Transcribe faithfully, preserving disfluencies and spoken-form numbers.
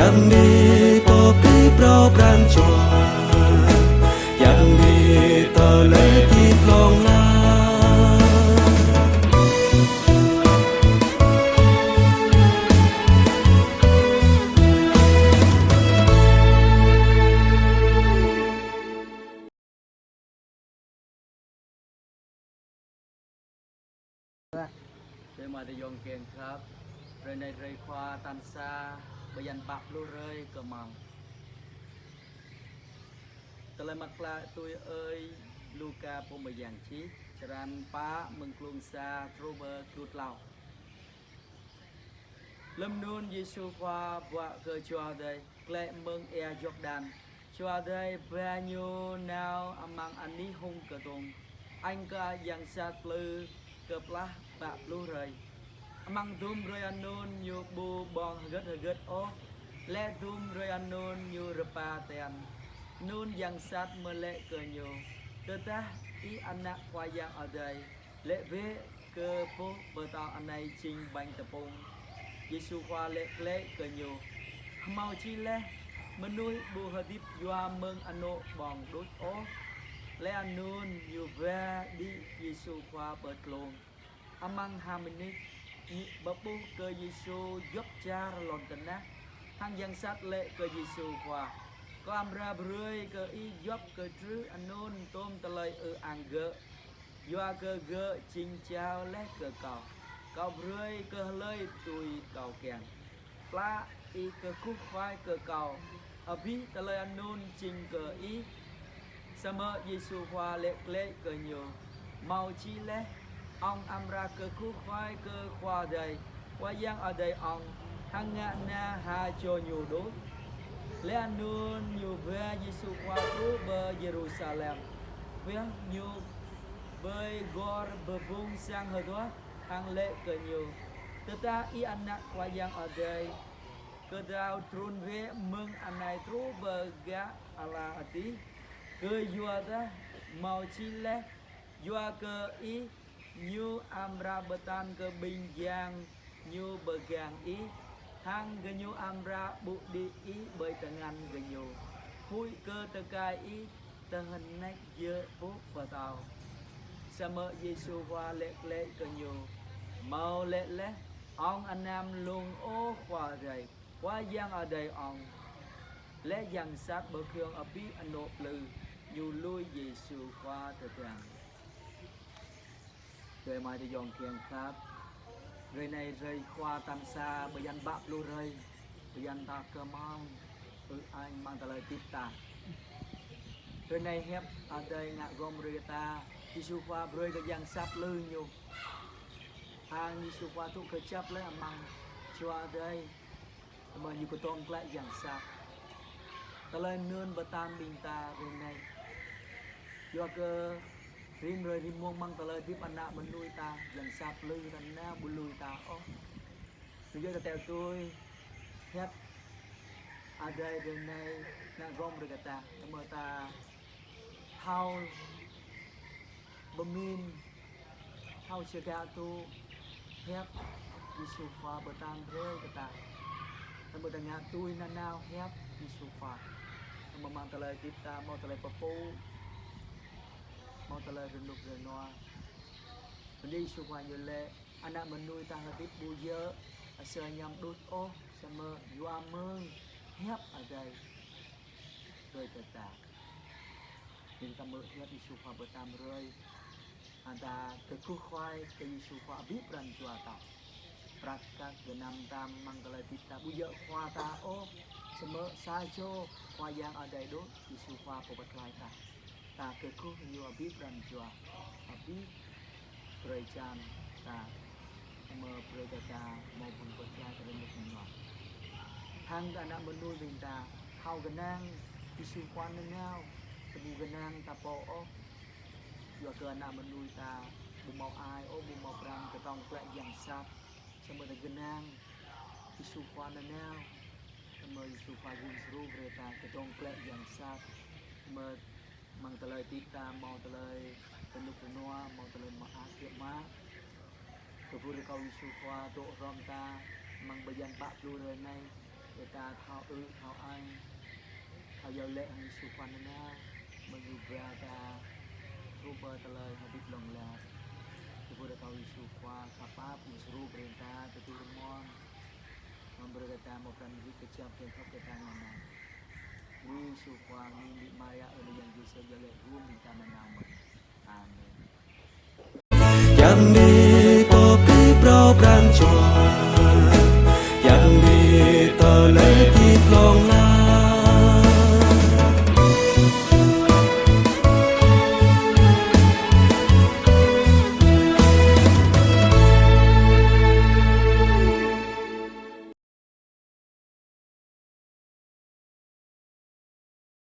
Yang ni pơpĭ phrâo pran jua, yang ni tơlơi hơdip hlŏng lar. Ơ adơi ayŏng kiăng khăp, hrơi anai hrơi Khua tal sa, bơyan pă pluh hrơi kơ mông. Tơlơi mơak klă tui ơi Luka pô mơyang čih, črăn pă, mơ̆ng klŭng sa truh pơ klŭng klâo. Lơm anŭn Yêsu Khua bruă kơ Jua Adai glaĭ mơ̆ng ia Yordan. Jua Adai ba ñu nao amăng anih hông kơtông, añ kơ yang sat plư kơplah pă pluh hrơi. Amăng hơdôm hrơi anŭn ñu ƀu ƀơ̆ng hơgĕt hơgĕt ôh, laih hơdôm hrơi anŭn ñu rơpa tian. Anŭn yang sat mơ̆ laĭ kơ ñu: Tơdah ih ană Khua Yang Adai, laĭ bĕ kơ boh pơtâo anai jing ƀañ tơpŭng. Yêsu Khua laĭ glaĭ kơ ñu: Hơmâo čih laih: Mơnuih ƀu hơdip yua mơ̆ng anŏ ƀơ̆ng đôč ôh, laih anŭn ñu ba đĭ Yêsu Khua pơ glông. Amăng ha mơnit, ñu pơƀuh kơ Yêsu djŏp čar lŏn tơnah, hăng yang sat laĭ kơ Yêsu Khua: Kâo amra brơi kơ ih djŏp kơtrưh anŭn tôm tơlơi ư-ang gơ̆, yua kơ gơ̆ jing jao laih kơ kâo. Kâo brơi kơ hlơi tui kâo kiăng. Plah ih kơkuh kuai kơ kâo, abih tơlơi anŭn jing kơ ih. Samơ̆ Yêsu Khua laĭ glaĭ kơ ñu: Hơmâo čih laih: Ŏng amra kơkuh kuai kơ Khua Adai, Khua Yang Adai ŏng, hăng ngă na ha čô ñu đôč. Laih anŭn ñu ba Yêsu Khua truh pơ Yêrusalem, pioh ñu ƀơi gor bơbŭng sang hơduah, hăng laĭ kơ ñu: Tơdah ih ană Khua Yang Adai, kơdâo trŭn bĕ mơ̆ng anai truh pơ gah ala adih. Kơyua dah hơmâo čih laih: Yua kơ ih, ñu amra pơtă kơ ƀing yang ñu pơgang ih, hăng gơñu amra ƀu đĭ ih ƀơi tơngan gơñu, huĭ kơ tơkai ih tơhneč djơ̆ boh pơtâo. Samơ̆ Yêsu Khua laĭ glaĭ kơ ñu: Hơmâo laĭ laih: Ŏng anăm lông ôh Khua Adai, Khua Yang Adai ŏng. Laih yang sat pơgiŏng abih anŏ plư, ñu lui Yêsu Khua tơdang. Adơi amai adơi ayŏng kiăng khăp, hrơi anai hrơi Khua tal sa, bơyan pă pluh hrơi, bơyan ta kơ mông, ư-ang amăng tơlơi hơdip ta. Hrơi anai hiăp Adai ngă gŏm brơi kơ ta, Yêsu Khua brơi kơ yang sat plư ñu. Hăng Yêsu Khua tŭ kơjăp laih amăng Jua Adai, tơma ñu kơdŏng glaĭ yang sat. Tơlơi anŭn pơtă ƀing ta hrơi anai. Yua kơ rĭm hrơi rĭm mông amăng tơlơi hơdip ană mơnuih ta, yang sat plư ta nao ƀu lui ta ôh. Ñu yua ta teo tui hiăp Adai hrơi anai ngă gŏm brơi kơ ta, tơma ta thâo pơmĭn, thâo čơkă tŭ hiăp Yêsu Khua pơtă brơi kơ ta. Tơma ta ngă tui nanao hiăp Yêsu Khua. Tơma amăng tơlơi hơdip ta hơmâo tơlơi pơpŭ, hơmâo tơlơi rơnŭk rơnua. Pơđĭ Yêsu Khua ñu laĭ, ană mơnuih ta hơdip ƀu djơ̆ asơi añăm đôč ôh, samơ̆ yua mơ̆ng hiăp Adai brơi kơ ta. Ƀing ta hmư̆ hiăp Yêsu Khua pơtă brơi, hăng ta kơkuh kuai kơ Yêsu Khua abih pran jua ta. Prăk kăk gơnam ta amăng tơlơi hơdip ta ƀu djơ̆ Khua ta ôh, samơ̆ sa čô Khua Yang Adai đôč, Yêsu Khua pô pơklaih ta. Ta kơkuh ñu abih pran jua, abih drơi jan ta, tơma brơi kơ ta hơmâo phŭn pơklaih tơlơi rơnŭk rơnua. Hăng kơ ană mơnuih ƀing ta, thâo gơnang Yêsu Khua nanao, ta ƀu gơnang ta pô ôh. Yua kơ ană mơnuih ta ƀu hơmâo ai ôh, ƀu hơmâo pran kơdŏng glaĭ yang sat. Samơ̆ ta gơnang Yêsu Khua nanao, samơ̆ Yêsu Khua gum djru brơi ta kơdŏng glaĭ yang sat. Samơ̆ amăng tơlơi hơdip ta hơmâo tơlơi rơnŭk rơnua, hơmâo tơlơi mơak kiăng mă. Kơkuh rơkâo Yêsu Khua dŏ hrŏm ta amăng bơyan pă pluh hrơi anai, brơi ta thâo Ơ thâo ai, thâo iâu laĭ hăng Yêsu Khua nanao, mơ̆ng Ñu ba ta truh pơ tơlơi hơdip hlŏng lar. Tơpă rơkâo Yêsu Khua khăp pap, Ñu srô brơi ta tơdu rơmon, mơ̆ng brơi ta mâo pran jua kơjăp, kiăng khăp kơ ta nanao. Ơ Yêsu Khua, Ơi Amĭ Maria, Ơi Yang Yôsep, iâu laĭ hrŏm ƀing ta nanao mơ̆n. Amen.